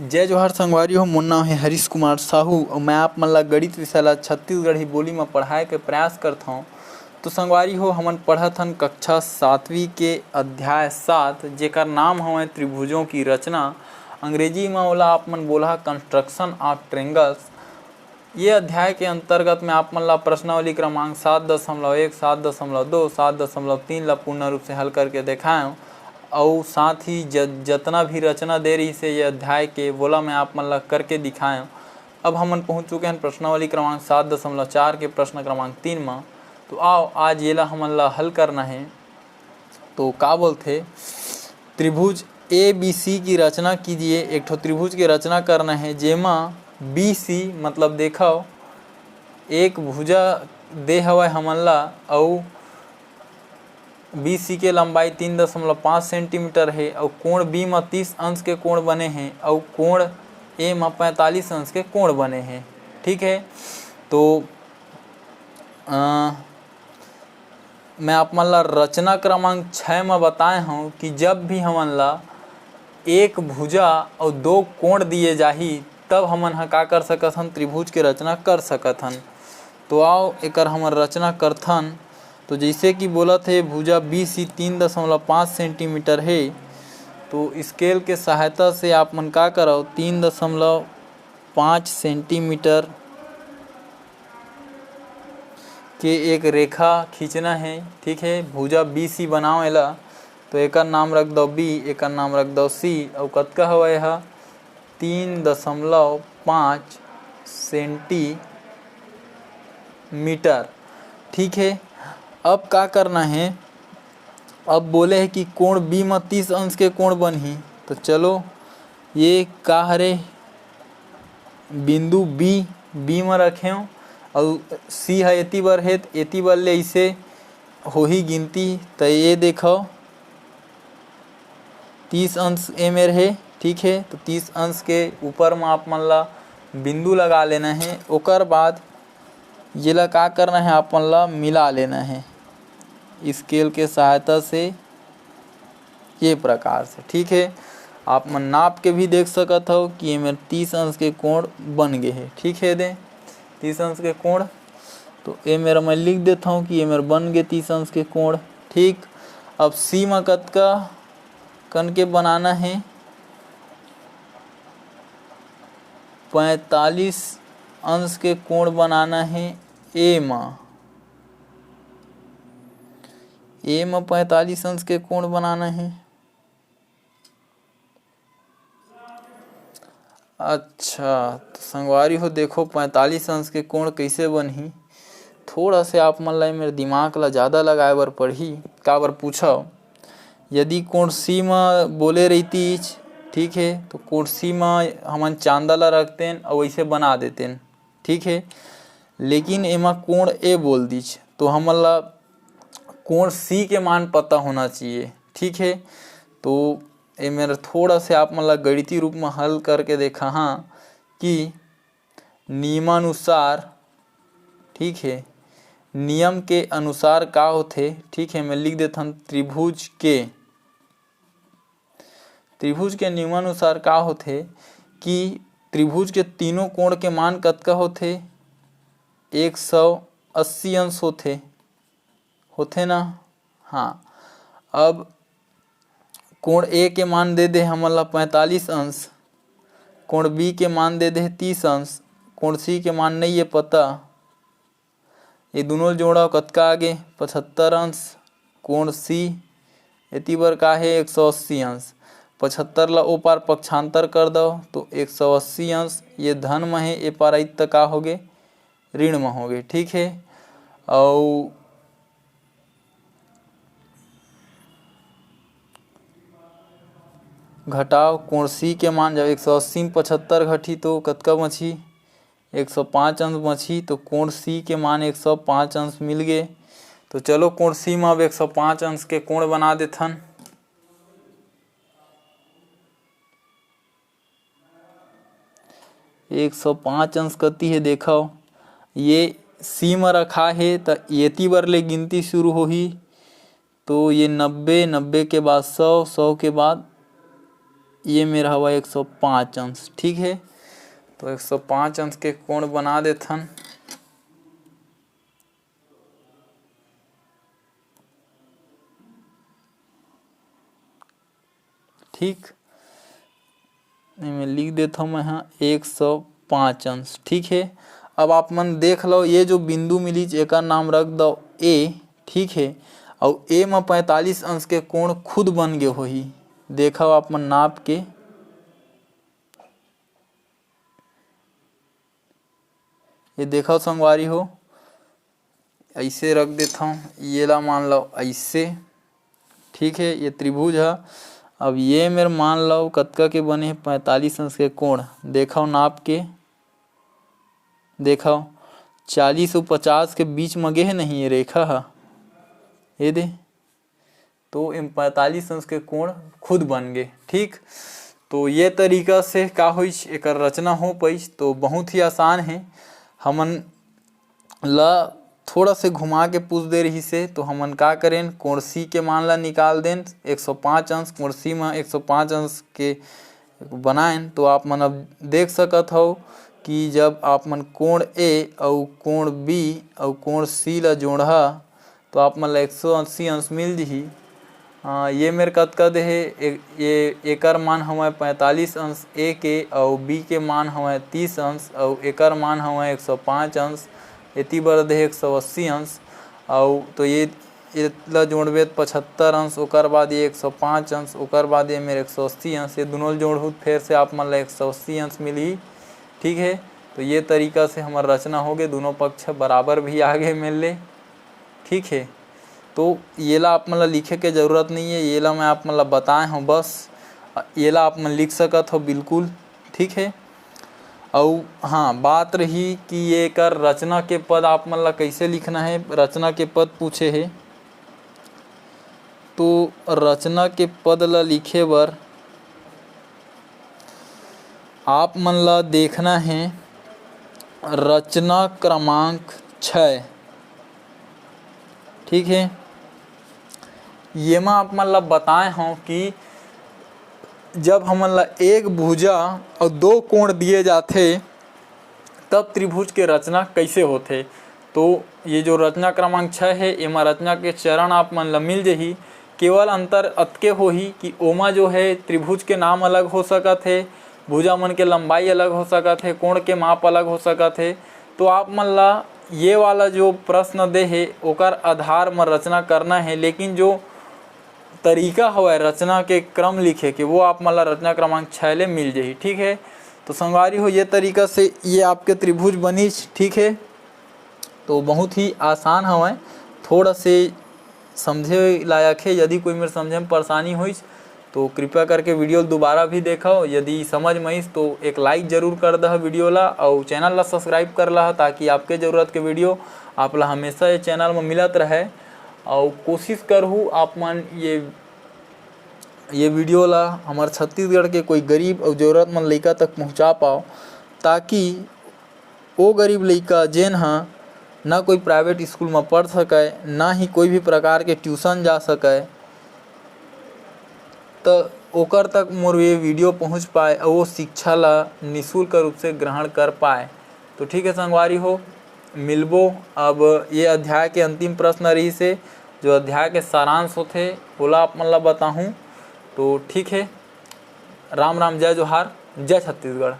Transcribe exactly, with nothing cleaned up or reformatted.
जय जोहार संगवारी हो, मोर नाम हे हरीश कुमार साहू अउ मैं आप मन ला गणित विषय ला छत्तीसगढ़ी बोली म पढ़ाए के प्रयास करथौं। तो संगवारी हो, हमन पढ़त हन कक्षा सातवीं के अध्याय सात, जेकर नाम हवय त्रिभुजों की रचना। अंग्रेजी म ओला आप मन बोलहा Construction of Triangles। ये अध्याय के अंतर्गत मैं आप मन ला प्रश्नावली क्रमांक सात दशमलव एक, सात दशमलव दो, सात दशमलव तीन ला पूर्ण रूप से हल करके देखाएंव अउ साथ ही ज-, जतना भी रचना दे रहिस हे ये अध्याय के, वोला मैं आप मन ला करके दिखाएंव। अब हमन पहुंच चुके हन प्रश्नावली क्रमांक सात दशमलव चार के प्रश्न क्रमांक तीन म। तो आओ, आज येला हमन ला हल करना हे। तो का बोलथे, त्रिभुज ए बी सी की रचना कीजिए। एक ठो त्रिभुज के रचना करना हे, जेमा बी सी मतलब देखव, एक भुजा दे हवय हमन ला, अउ बी सी के लंबाई तीन दशमलव पाँच सेंटीमीटर हे, अउ कोण बी म तीस अंश के कोण बने हे, अउ कोण ए म पैंतालीस अंश के कोण बने हे। ठीक है, तो अ, मैं आप मन ला रचना क्रमांक छः म बताए हौं कि जब भी हमन ला एक भुजा अउ दो कोण दिए जाही, तब हमन ह का कर सकत हन, त्रिभुज के रचना कर सकत हन। तो आओ, एकर हमन रचना करथन। तो जैसे कि बोलत हे, भुजा बी सी तीन दशमलव पाँच सेंटीमीटर हे, तो स्केल के सहायता से आप मन का करव, तीन दशमलव पाँच सेंटीमीटर के एक रेखा खींचना हे। ठीक है, भुजा बी सी बनाओ एला, तो एकर नाम रख दो बी, एकर नाम रख दो सी। अउ कतका हवय एहा? तीन दशमलव पाँच सेंटीमीटर। ठीक है, अब का करना है? अब बोले है कि कोण बी म तीस अंश के कोण बनही। तो चलो, ये का हरे, बिंदु बी, बी म रखेंव, अउ सी ह एती बर हे, त एती बर ले अइसे होही गिनती। त ये देखव, तीस अंश ए मेर हे, ठीक हे। तो तीस अंश के ऊपर म आप मन ला बिंदु लगा लेना हे। ओकर बाद येला का करना हे, आप मन ला मिला लेना हे स्केल के सहायता से, ये प्रकार से, ठीक हे। आप मन नाप के भी देख सकत हव कि ये मेर तीस अंश के कोण बन गे हे, ठीक हे। दे तीस अंश के कोण, तो ये मेर मैं लिख देथव कि ये मेर बन गे तीस अंश के कोण, ठीक। अब सी म कतका कन के बनाना हे? पैंतालीस अंश के कोण बनाना हे ए म। ए म पैंतालीस अंश के कोण बनाना हे। अच्छा, तो संगवारी हो, देखो, पैंतालीस अंश के कोण कइसे बनही। थोड़ा से आप मन ला ए मेर दिमाग ला ज़्यादा लगाए बर पड़ही। काबर पूछव, यदि कोण सी म बोले रहितीच, ठीक हे, तो कोण सी म हमन चांदा ला रखतेन अउ वइसे बना देतेन, ठीक हे। लेकिन एमा कोण ए बोल दीच, तो हमन ला कोण सी के मान पता होना चाहिए, ठीक हे। तो ए मेर थोड़ा से आप मन ला गणितीय रूप म हल करके देखाहां कि नियमानुसार, ठीक हे, नियम के अनुसार का होथे, ठीक हे, मैं लिख देथन त्रिभुज के, त्रिभुज के नियमानुसार का होथे कि त्रिभुज के तीनों कोण के मान कतका होथे? एक सौ अस्सी अंश होथे, होथे ना? हाँ, अब कोण ए के मान दे दे हमन ला पैंतालीस अंश, कोण बी के मान दे दे तीस अंश, कोण सी के मान नइ ये पता। ये दुनों ल जोड़व, कतका आगे? पचहत्तर अंश। कोण सी एती बर का हे? एक सौ अस्सी अंश। पचहत्तर ला ओ पार पक्षांतर कर दव, तो एक सौ अस्सी अंश ये धन म हे, ए पार आइत त का होगे? ऋण म होगे, ठीक हे। अउ घटाव कोण सी के मान, जब एक सौ अस्सी म पचहत्तर घटी तो कतका बचही? एक सौ पाँच अंश बचही। तो कोण सी के मान एक सौ पाँच अंश मिल गे। तो चलो, कोण सी म अब एक सौ पाँच अंश के कोण बना देथन। एक सौ पाँच अंश कति हे देखव, ये सी म रखा हे, त एती बर ले गिनती शुरू होही। तो ये नब्बे, नब्बे के बाद सौ, सौ के बाद ये मेर हवा एक सौ पाँच अंश, ठीक है। तो एक सौ पाँच अंश के कोण बना देथन, ठीक। एमे लिख देथव मैं ह एक सौ पाँच अंश, ठीक है। अब आप मन देख लो, ये जो बिंदु मिलिच, एकर नाम रख दो ए, ठीक है। अउ ए म पैंतालीस अंश के कोण खुद बन गे होही। देखव आप मन नाप के, ये देखव संगवारी हो, ऐसे रख देथव, ये ला मान लो ऐसे, ठीक है। ये त्रिभुज ह, अब ये मेर मान लो कतका के बने हे, पैंतालीस अंश के कोण। देखव नाप के, देखव चालीस अउ पचास के बीच म गे हे नहीं ये रेखा ह, ये दे। तो एम पैंतालीस अंश के कोण खुद बन गे, ठीक। तो ये तरीका से का होइस, एकर रचना हो पाइस। तो बहुत ही आसान है। हमन ला थोड़ा से घुमा के पूछ दे रहिस हे, तो हमन का करेन, कोण सी के मान ला निकाल देन, एक सौ पाँच अंश, कोण सी म एक सौ पाँच अंश के बनाएन। तो आप मन अब देख सकत हव कि जब आप मन कोण ए अउ कोण बी अउ कोण सी ला जोड़हा, तो आप मन ला एक सौ अस्सी अंश मिल जही। अ, ये मेर कतका दे हे, ए-, ये एकर मान हवय पैंतालीस अंश ए के, अउ बी के मान हवय तीस अंश, अउ एकर मान हवय एक सौ पाँच अंश। एती बर दे हे एक सौ अस्सी अंश, अउ तो ये, ये ला जोड़बे त पचहत्तर अंश, ओकर बाद ये एक सौ पाँच अंश, ओकर बाद ये मेर एक सौ अस्सी अंश। ये दुनों ल जोड़हू त फेर से आप मन ला एक सौ अस्सी अंश मिलही, ठीक है। तो ये तरीका से हमर रचना हो गे, दुनों पक्ष बराबर भी आ गे मेर ले, ठीक है। तो येला आप मन ला लिखे के जरूरत नहीं है, येला मैं आप मन ला बताए हूँ बस, येला आप मन लिख सकत हो बिल्कुल, ठीक है। अउ हाँ, बात रही कि ये एकर रचना के पद आप मन ला कैसे लिखना है, रचना के पद पूछे हे, तो रचना के पद ला लिखे बर आप मन ला देखना है रचना क्रमांक छः, ठीक है। येमा आप मन ला बताए हूँ कि जब हमन ला एक भुजा और दो कोण दिए जाथे, तब त्रिभुज के रचना कैसे होथे। तो ये जो रचना क्रमांक छः है, एमा रचना के चरण आप मन ला मिल जही। केवल अंतर अतके होही कि ओमा जो है त्रिभुज के नाम अलग हो सकत है, भुजा मन के लंबाई अलग हो सकत है, कोण के माप अलग हो सकत है। तो आप मन ला ये वाला जो प्रश्न दे हे, ओकर आधार म रचना करना है, लेकिन जो तरीका हवय रचना के क्रम लिखे के, वो आप मन ला रचना क्रमांक छः ले मिल जही, ठीक है। तो संगवारी हो, ये तरीका से ये आपके त्रिभुज बनिस, ठीक है। तो बहुत ही आसान हवय, थोड़ा से समझे लायक है। यदि कोई मेर समझे में परेशानी होइस तो कृपया करके वीडियो ल दोबारा भी देखव। यदि समझ में आइस तो एक लाइक जरूर कर दह वीडियो ला, अउ चैनल ला सब्सक्राइब कर लह, ताकि आपके जरूरत के वीडियो आप ला हमेशा ये चैनल में मिलत रहे। अउ कोशिश करहू आप मन ये, ये वीडियो ला हमर छत्तीसगढ़ के कोई गरीब अउ जरूरतमंद लइका तक पहुँचा पाव, ताकि ओ गरीब लइका जेन ह ना कोई प्राइवेट स्कूल म पढ़ सकय, ना ही कोई भी प्रकार के ट्यूशन जा सकय, त ओकर तक मोर ये वीडियो पहुँच पाए अउ वो शिक्षा ला निःशुल्क रूप से ग्रहण कर पाए। तो ठीक है संगवारी हो, मिलबो। अब ये अध्याय के अंतिम प्रश्न रहिस हे, जो अध्याय के सारांश होथे, ओला आप मन ला बताहूँ। तो ठीक है, राम राम, जय जोहार, जय छत्तीसगढ़।